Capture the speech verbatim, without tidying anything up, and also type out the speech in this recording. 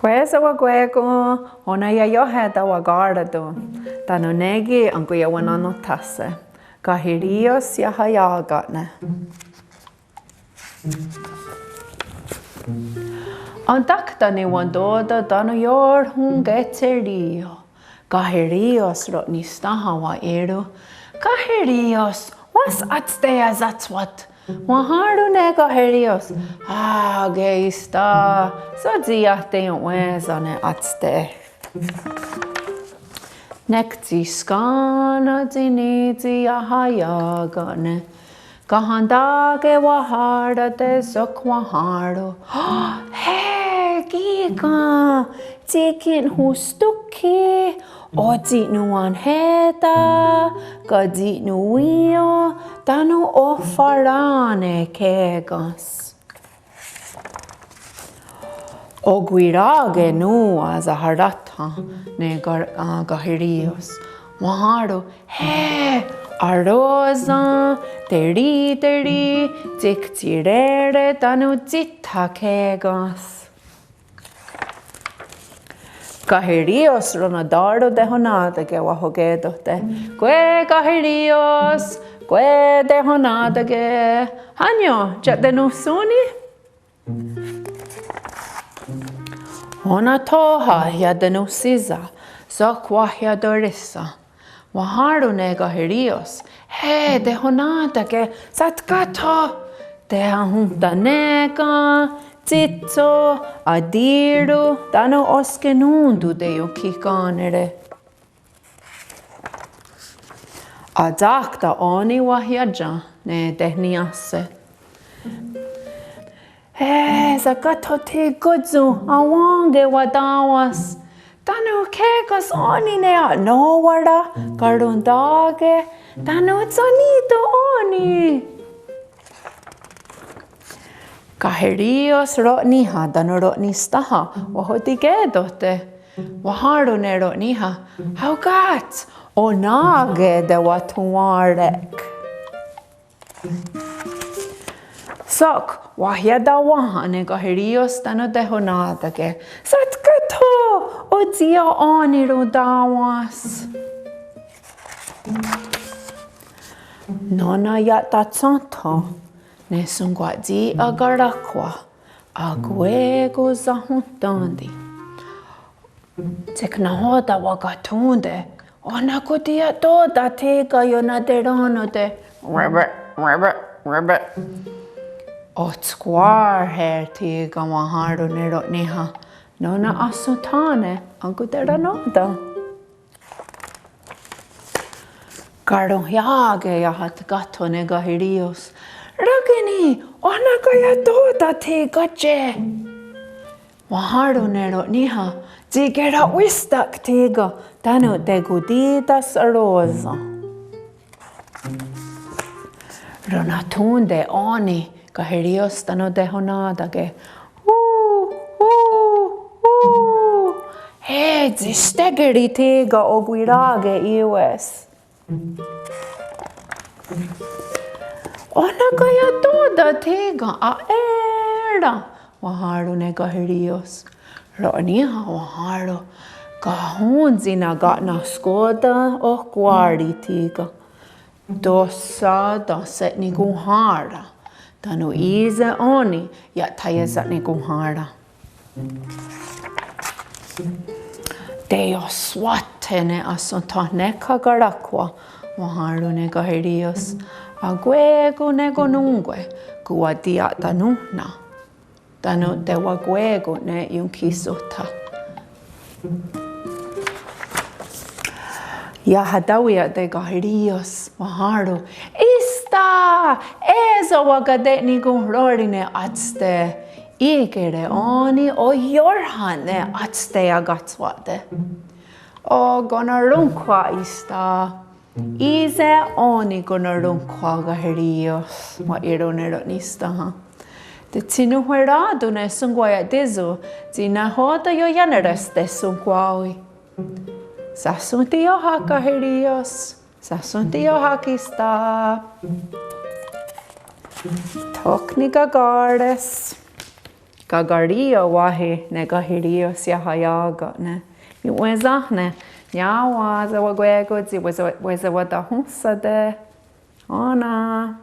Kwé:se wakwé:kon, ó:nen iaióhetste wakará:ton. Tánon' ne kí: enkkwí:ia wa'nennothá:se'. Kaherios iahaià:ken'ne'. Entákta niwentó:ten' tánon' iohrhon'ke'tsherí:io. Kaherios ro'nisténha wa'ì:ron': Kaherios, wá:s átste iahsáhswat? Wahèn:ron' ne Kaherios: Á:ke Ista, sótsi iah teien'wé:sen ne átste. Nek tsi skennèn' tsi ní:tsi iahaià:ken'ne'. Kahentà:ke wahará:te' sok wahèn:ron': Hé, kí:ken, tsi kinhostókhi, otsi'nowahnhè:ta, katsi'nowí:io, tánon' ohwharà:ne ké:kens. Okwirà:ke nòn:wa saharáthen' ne Ka-, ah, Kaherios. Wahèn:ron': Hé, aró:sen, terì:teri, tsiktsiré:re, tánon' tsítha ké:kens. Kaherios ronatén:ro tehonà:take wahoké:tohte'. Kwé Kaherios, kwé tehonà:take. Hánio, ia'tenonhsón:ni? Ó:nen thó:ha ia'tenonhsí:sen', sok wahiatoríshen'. Wahèn:ron' ne Kaherios: Hé, tehonà:take, satkáhtho, tehahontahné:ken, tsítsho, atí:ron, tánon' oskenón:ton teionkhihkén:nere'. Atsákta ó:ni wahiatién:ne' ne tehniiáhse'. Hé, satkáhtho thí:ken, awèn:ke watá:wens. Tánon' ké:kens ó:ni ne a'nó:wara, karontà:ke, tánon' tsanì:ton ó:ni. Kaherios ro'níha tánon' ro'nisténha wahotiké:tohte'. Wahèn:ron' ne ro'níha: Aokáts, onà:ke tewathonwà:rek. Sok wahiatawénha' ne Kaherios tánon' tehonà:take. Satkáhtho, otsi'enón:ni rotá:wens. Nó:nen ia'tatshénthon ne Shonkwa'tsi karáhkwa akwé:kon sahonhtén:ti. Tsik nahò:ten wakathón:te', oh nakotiia'tò:ten thí:ken ionateró:nonte'. Ribbit, ribbit, ribbit. Otskwà:rhe' thí:ken, wahèn:ron' ne ro'níha. Nó:nen ahsonhthá:ne' enkoterennò:ten. Karonhià:ke iahatkáhtho' ne Kaherios. Rake'ní, oh nakaia'tò:ten thí:ken tsi. Wahèn:ron' ne ro'níha, tsi kera'wístak thí:ken, tánon' tekotí:ta's aró:sen. Ronathón:te' ó:ni Kaherios tánon' tehonà:take. Hú, hú, hú. Hé, tsi stékeri thí:ken, okwirà:ke í:we's. Oh nakaia'tò:ten thí:ken, a'é:ren, wahèn:ron' ne Kaherios. Ro'níha wahèn:ron', kahòn:tsi naka'nahskò:ten ohkwá:ri thí:ken. Tóhsa tahse'nikonhrhá:ren, tánon' í:se' ó:ni ia'thaiese'nikonhrhá:ren. Teioswáthe' ne ahsonhthenhnéhkha karáhkwa, wahèn:ron' ne Kaherios. Akwé:kon ne konnón:kwe konwatiia'tanónhna'. Tánon' tewakwé:kon ne ionkhihsótha'. Iahatáweia'te' Kaherios, wahèn:ron'. Ísta, é:so wakate'nikonhró:ri' ne átste. Í:kehre' ó:ni oiórhen'ne' átste ia'kátswa'te'. Oh, konnorónhkhwa' ísta. Í:se ó:ni konnorónhkhwa' Kaherios, wa'ì:ron ne ro'nisténha. Tsi nonhwerá:ton ne Shonkwaia'tíson tsi nahò:ten ioiánere ste Shonkwá:wi. Sahsonhtí:ioht Kaherios, sahsonhtí:ioht Kista. Tho ki' nikaká:res. Kakarí:io wáhi ne Kaherios iahaiá:ken'ne'. Ion'wé:sen ne, niá:wen sewakwé:kon tsi wesewatahónhsate'. Ó:nen.